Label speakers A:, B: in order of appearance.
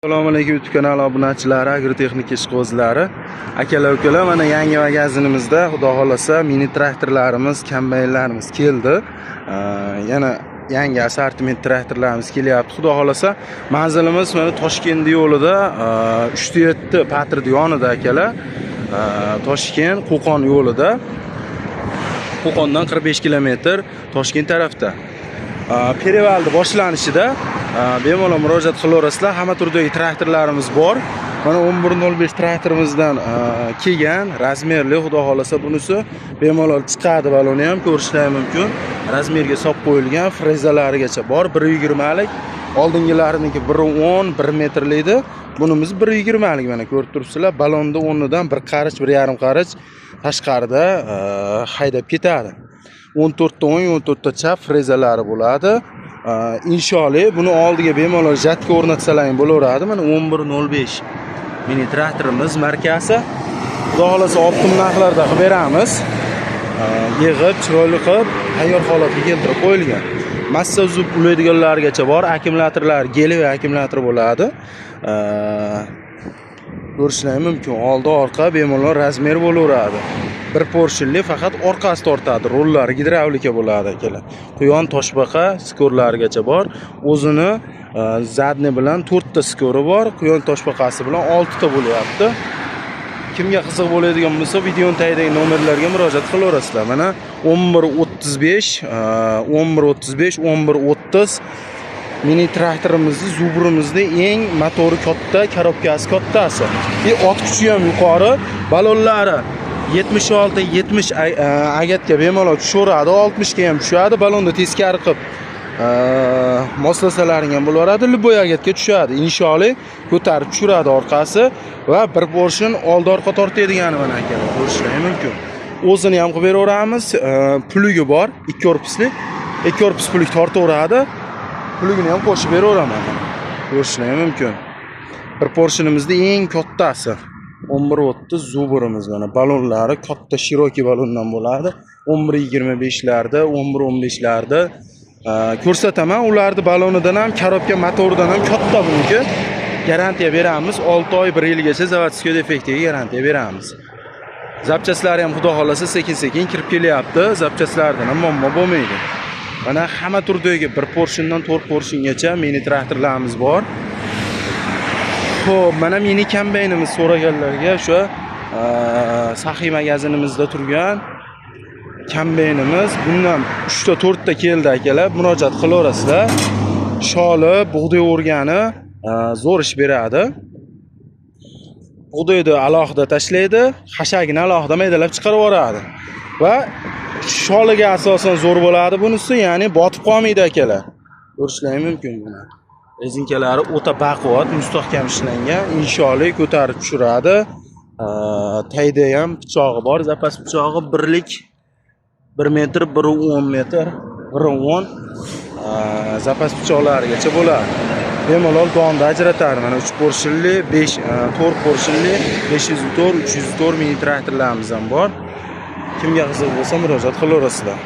A: Assalomu alaykum, YouTube kanali obunachilari, agrotexnika ishqibozlari, akalar, ukalar. Mana yangi magazinimizda, xudo xohlasa, mini traktorlarimiz, kombaynlarimiz keldi. Yana yangi assortiment traktorlarimiz kelyapti. Xudo xohlasa, manzilimiz mana Toshkent yo'lida, 3 7 patrdi yonida, akalar. Toshkent Qo'qon yo'lida. Qo'qondan 45 kilometr Toshkent tarafda. Перевал ni boshlanishida bemalol murojaat qilaverasizlar. Hamma turdagi traktorlarimiz bor. Mana 1105 traktorimizdan kelgan, размер li, xudo xohlasa, bunisi bemalol chiqadi, baloni ham ko'rishlari mumkin. Размер ga solib qo'yilgan, frezalarigacha bor, 1.20lik. Oldingilariniki 1.10, 1 metrli edi. Bunimiz 1.20lik, mana ko'rib turibsizlar. Balonda o'rnidan 1 qarich, 1.5 qarich tashqarida haydab ketadi. 14 ta o'ng, 14 ta chap frezalari bo'ladi. Insholi buni oldiga bemalol жатка o'rnatsalaring bo'laveradi. Mana 1105 mini traktorimiz markasi. Xudo xohlasa, оптом narxlarda qilib beramiz. Yig'ib, chiroyli qilib, tayyor holatga keltirib qo'yilgan. Massa uzib ulaydiganlargacha bor. Akkumulyatorlar гелевый akkumulyator bo'ladi. Ko'rishlari mumkin. Oldi, orqa bemalol размер bo'laveradi. Bir поршень li, faqat orqasi tortadi. Rullari gidravlika bo'ladi, akalar. Quyon, toshbaqa скор larigacha bor. O'zini задний bilan 4 ta скор i bor. Quyon toshbaqasi bilan 6 ta bo'lyapti. Kimga qiziq bo'ladigan bo'lsa, videoni tagidagi nomerlarga murojaat qilaverasizlar. Mana 1135, 1135, 1130 mini traktorimizni, Zubrimizni eng motori katta, коробка si kattasi. И ot kuchi ham yuqori, balonlari 76, 70 agatga bemalol tushaveradi, 60 ga ham tushadi. Balonni teskari qilib moslasalaring ham bo'laveradi, любой agatga tushadi. Insholi ko'tarib tushiradi orqasi va bir поршень oldi orqa tortadigani, mana akalar, ko'rishlari mumkin. O'zini ham qilib beraveramiz. Плуг i bor, ikki korpusli. Ikki korpus плуг tortaveradi. Плуг ini ham qo'shib beraveraman. Ko'rishlari mumkin. Bir поршень imizni eng kattasi. 11.30 Zubrimiz, mana balonlari katta, широкий balondan bo'ladi. 11.25 larda, 11.15 larda ko'rsataman. Ularni balonidan ham, коробка motoridan ham katta buniki. Garantiya beramiz. 6 oy, 1 yilgacha заводской дефект iga garantiya beramiz. Запчасть lari ham, xudo xohlasa, sekin-sekin kirib kelyapti. Запчасть lardan ham muammo bo'lmaydi. Mana hamma turdagi bir поршень dan 4 поршень gacha mini traktorlarimiz bor. Xo'p, mana mini kombaynimiz so'raganlarga o'sha Saxiy magazinimizda turgan kombaynimiz, bundan 3 ta, 4 ta keldi, akalar, murojaat qilaverasizlar. Sholi, bug'doy o'rgani zo'r ish beradi. Bug'doyni alohida tashlaydi, xashagini alohida maydalab chiqarib yuboradi. Va sholiga asosan zo'r bo'ladi bunisi, ya'ni botib qolmaydi, akalar. Ko'rishlari mumkin buni. Rezinkalari o'ta baquvvat, mustahkam ishlangan, insholi ko'tarib tushiradi. Tayda ham pichog'i bor, запас pichog'i birlik 1 metr, 1.10 metr, 1.10 запас pichoqlarigacha bo'ladi. Bemalol donni ajratadi. Mana 3 поршень li, 5, 4 поршень li, 504, 304 mini traktorlarimiz ham bor. Kimga qiziq bo'lsa, murojaat qilaverasizlar.